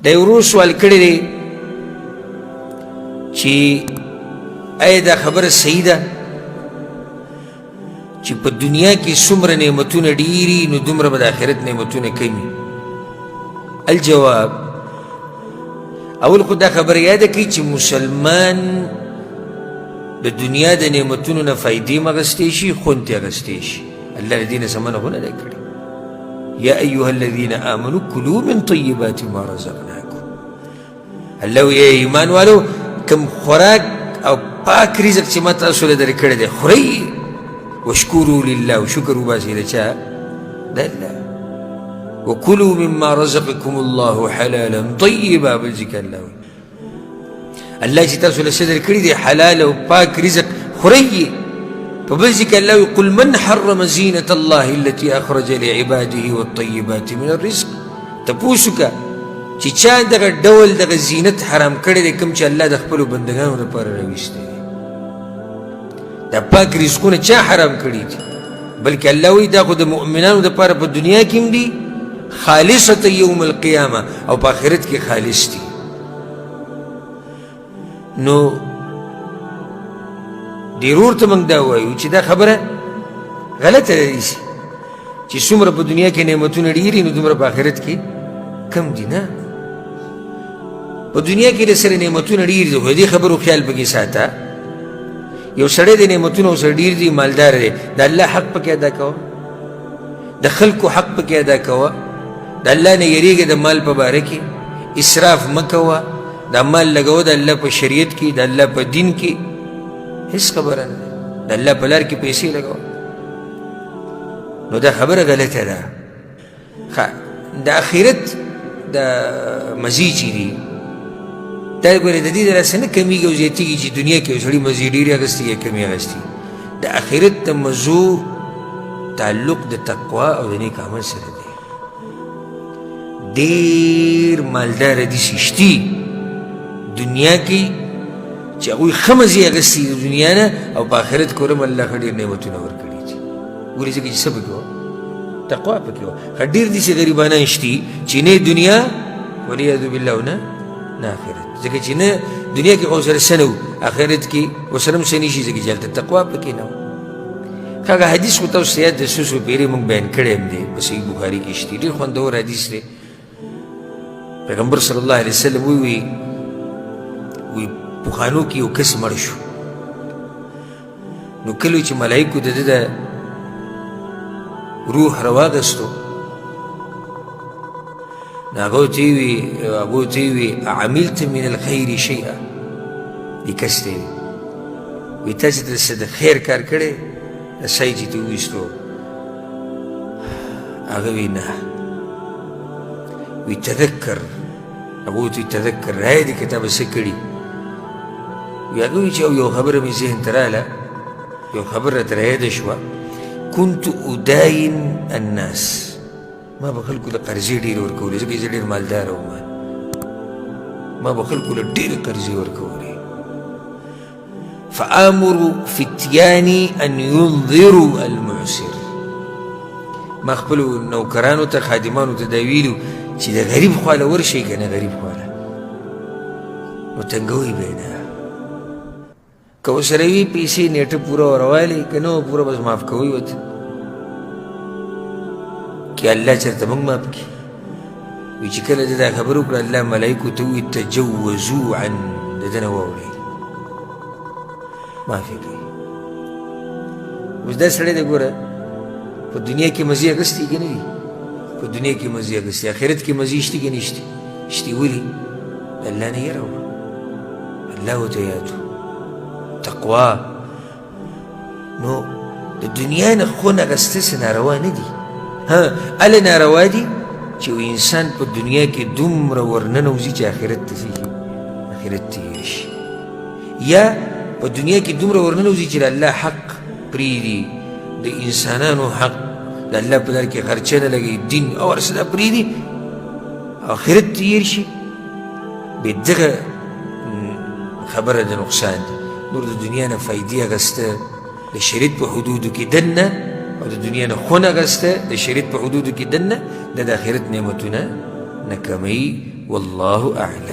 دا یو ورور سوال کړی دی چې آیا دا خبره صحیح ده چې په دنیا کې څومره نعمتونه ډېري نو دومره به د آخرت نعمتونه کمي؟ الجواب، اول خو دا خبره یاده کړئ چې مسلمان د دنیا د نعمتونو نه فایدې هم اخیستی شي، خوند ترې اخیستی شي. الله د دې نه څه منع خو نه دی کړې. یا ایها الذین آمنو کلو من طیبات ما رزقناکم. الله وایي ای ایمان والو، کوم خوراک او پاک رزق چې ما تاسو له درکړی دی خورئ، واشکروا لله، او شکر وباسئ د چا؟ د الله. وکلوا مما رزقکم الله حلالا طیبا. بل ځای کې الله وایي الله چې تاسو له څه درکړي دي حلال او پاک رزق خورئ یې. په بل ځای کې الله وایي قل من حرم زینة الله التي اخرج لعباده والطیبات من الرزق. تپوس وکړه چې چا دغه ډول دغه زینت حرام کړی دی کوم چې الله د خپلو بندګانو لپاره راویستی دی. دا پاک رزقونه چا حرام کړي دي؟ بلکې الله وایي دا خو د مؤمنانو دپاره په دنیا کې هم دي خالصة یوم القیامه، او په آخرت کې خالص دي. نو دې ورور ته موږ دا وایو چې دا خبره غلطه ده داسې چې څومره په دنیا کې نعمتونه ډېر نو دومره په آخرت کې کم دي. نه، په دنیا کې د سره نعمتونه ډېر دي، خو دې خبرو خیال پکې ساته. یو سړی د نعمتونو سره ډېر دي، مالدار دی، د الله حق پکې ادا کوه، د خلکو حق پکې ادا کوه، د الله نه یریږه د مال په باره کې، اسراف مه کوه، دا مال لګوه د الله په شریعت کې، د الله په دین کې، هېڅ خبره نه ده، د الله په لار کې پیسې لګوه. نو دا خبره غلطه ده. ښه، د آخرت د مزې چې دي دا ګورې د دې داسې نه کمیږي او زیاتېږي چې دنیا کې یو سړي مزې ډېرې اخیستې یا کمې اخیستې. د آخرت د مزو تعلق د تقوا او د نیک عمل سره دی. ډېر مالدار دي چې شتي دنیا کې چې هغوی ښه مزې اخیستې د دنیا نه، او په آخرت کې هم الله ښه ډېر نعمتونه ورکړي دي. ولې؟ ځکه چې څه پکې وه؟ تقوا پکې وه. ښه ډېر داسې غریبانان شتي چې نه دنیا والعیاذ بالله نه نه آخرت، ځکه چې نه دنیا کې خو سره څه نه وو، آخرت کې ورسره هم څه نه شي، ځکه چې هلته تقوا پکې نه وه. هغه حدیث خو تاسو ته یاد دی، څو څو پېرې موږ بیان کړی هم دی، په صحیح بخاري کې شته، ډېر خوندور حدیث دی. پیغمبر صلی الله علیه وسلم ووی وی پخوانو کې یو کس مړ شو، نو کله چې ملایکو د ده د روح راواغستو نو هغه ته وی هغه ته وی عملت من الخير شيئا، دې کس ته وی تا چې څه د خیر کار کړی د سای چې ته وویستو؟ هغه وی نه. وی تذکر، هغه ته تذکر رای دي که تا به څه کړي؟ وی هغه وی چې یو خبره مې ذهن ته راله، یو خبره راته رایاده شوه، كنت اداین الناس، ما به خلکو له قرضې ډېرې ورکولې، ځکه زه ډېر مالدار وم، ما به خلکو له ډېرې قرضې ورکولې. فآمر فتیانی ان ينظروا المعسر، ما خپلو نوکرانو ته خادمانو ته دا ویلو چې د غریب خواله ورشئ که نه غریب خواله نو تنګوئ به یې نه، که ورسره وي پیسې نیټه پوره وروالي، که نه پوره بس معاف کوئ ورته، که الله چېرته موږ معاف کړي. وي چې کله ده دا خبره وکړه الله ملایکو ته ووایي تجوزو عن، د ده نه واوړئ، معافي کوي. اوس دا سړی دی ګوره په دنیا کې مزې اخیستې که نه دي؟ په دنیا کې مزې اخیستې، آخرت کې مزې شته که نشته؟ شته. ولې؟ د الله نه یره وه، الله ورته یاد تقوا. نو د دنیا نه خونه اخیسته څه ناروا نه دي. ها هله ناروا دي چې یو انسان په دنیا کې دومره ورننوځي چې آخرت ته څه شي، آخرت ته هېر شي، یا په دنیا کې دومره ورننوځي چې د الله حق پرېږدي، د انسانانو حق، د الله په لار کې خرچه نه لګوي، دین او هر څه دا پرېږدي، آخرت ته هېر شي، بې دغه خبره د نقصان دی. نور د دنیا نه فایدې اخیسته د شریعت په حدودو کې دننه، او د دنیا نه خونه اخیسته د شریعت په حدودو کې دننه، د آخرت نعمتونه نه کموي. والله اعلم.